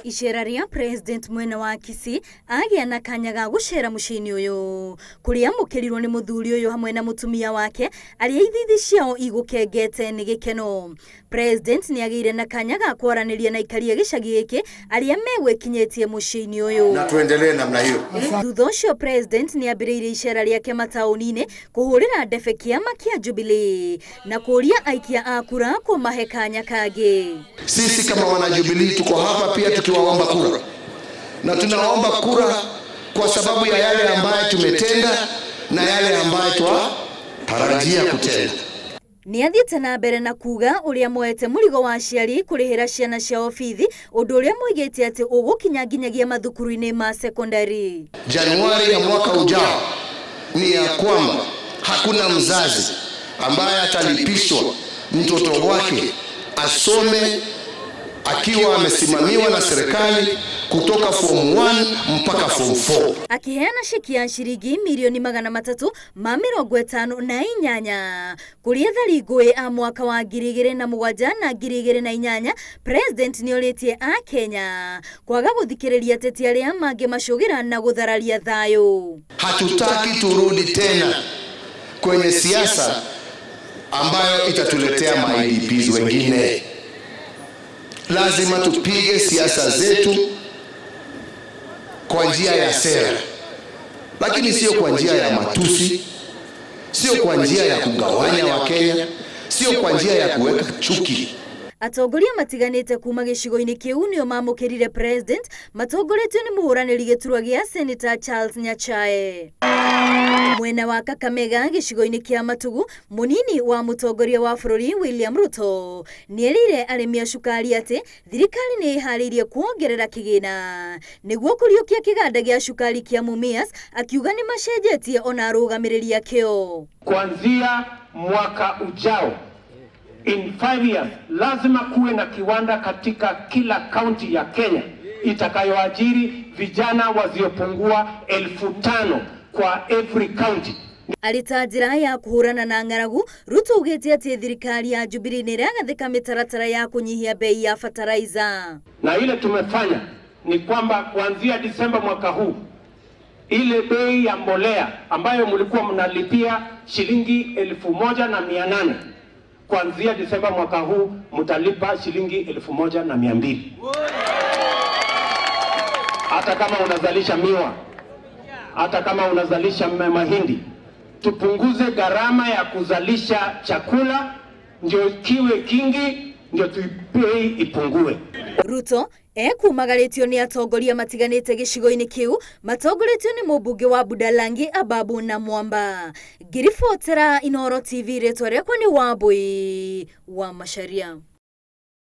Icera rĩa president mwena wa Kisii agĩa na kanya ga gũcera mũciĩ-inĩ ũyũ kũrĩa amũkĩrirwo nĩ mũthuri ũyũ hamwe na mũtumia wake arĩa ithithi ciao igũkengete nĩ gĩkeno. President nĩ agĩire na kanya ga kwaranĩria na aikari a gĩcagi gĩkĩ arĩa megwĩkinyĩtie mũciĩ-inĩ ũyũ. Na tuendelee namna hiyo. Thutha ũcio president nĩ ambĩrĩirie icera rĩake mataũni-inĩ kũhũrĩra ndebe kĩama kĩa Jubilee na kũria aikia a kura kũmahe kanya kangĩ. Sisi kama wana Jubilee tuko hapa pia tukiwaomba kura, na tunaomba kura kwa sababu ya yale ambayo tumetenda na yale ambayo twatarajia kutenda. Nĩ athiĩte na mbere na kuga ũrĩa moete mũrigo wa aciari kũrĩhĩra ciana ciao bithi, ũndũ ũrĩa moigĩte atĩ ũgũkinya nginyagia mathukuru-inĩ ma sekondari. Januari ya mwaka ujao ni ya kwamba hakuna mzazi ambaye atalipishwa mtoto wake asome akiwa amesimamiwa na serikali kutoka form 1 mpaka form 4. Akiheana ceki ya ciringi mirioni 358 kũrĩ ethari ngũĩ a mwaka wa 2007 na 2008, president nĩorĩtie a Kenya kwaga gũthikĩrĩria ateti arĩa mangĩmacũgĩra na gũthararia thayũ. Hatutaki turudi tena kwenye siasa ambayo itatuletea ma IDPs wengine. Lazima tupige siasa zetu kwa njia ya sera, lakini sio kwa njia ya matusi, sio kwa njia ya kugawanya Wakenya, sio kwa njia ya kuweka chuki. Atongoria matiganĩte kuma gĩcigo-inĩ kĩu nĩo mamũkĩrire president matongoretio nĩ mũhũranĩri gĩturwa gĩa Senator Charles Nyachae. Mwena wa Kakamega gĩcigo-inĩ kĩa Matugu, mũnini wa mũtongoria wa bũrũri William Ruto nĩerĩire arĩmi a cukari atĩ thirikari nĩ ĩharĩirie kuongerera kĩgĩna nĩguo kũriũkia kĩganda gĩa cukari kĩa Mumias, akiuga nĩ macenjetie ona arũgamĩrĩri akĩo. Kuanzia mwaka ujao, in 5 years, lazima kuwe na kiwanda katika kila kaunti ya Kenya itakayoajiri vijana wasiopungua 5,000 kwa every county. Arĩ ta njĩra ya kũhũrana na ng'aragu, Ruto augĩte atĩ thirikari ya Jubilee nĩ ĩragathĩka mĩtaratara ya kũnyihia bei ya fertilizer. Na ile tumefanya ni kwamba kuanzia Disemba mwaka huu ile bei ya mbolea ambayo mlikuwa mnalipia shilingi 1,800, kuanzia Disemba mwaka huu mtalipa shilingi 1,200. Hata kama unazalisha miwa, hata kama unazalisha mahindi, tupunguze gharama ya kuzalisha chakula ndio kiwe kingi, ndio bei ipungue. Ruto ekumagarĩtio nĩ atongoria matiganĩte gĩcigo-inĩ kĩu matongoretio nĩ mũmbunge wa Budalangi Ababu na Mwamba. Ngiribotera Inooro TV, rĩtwa rĩakwa nĩ Wambui wa Macharia.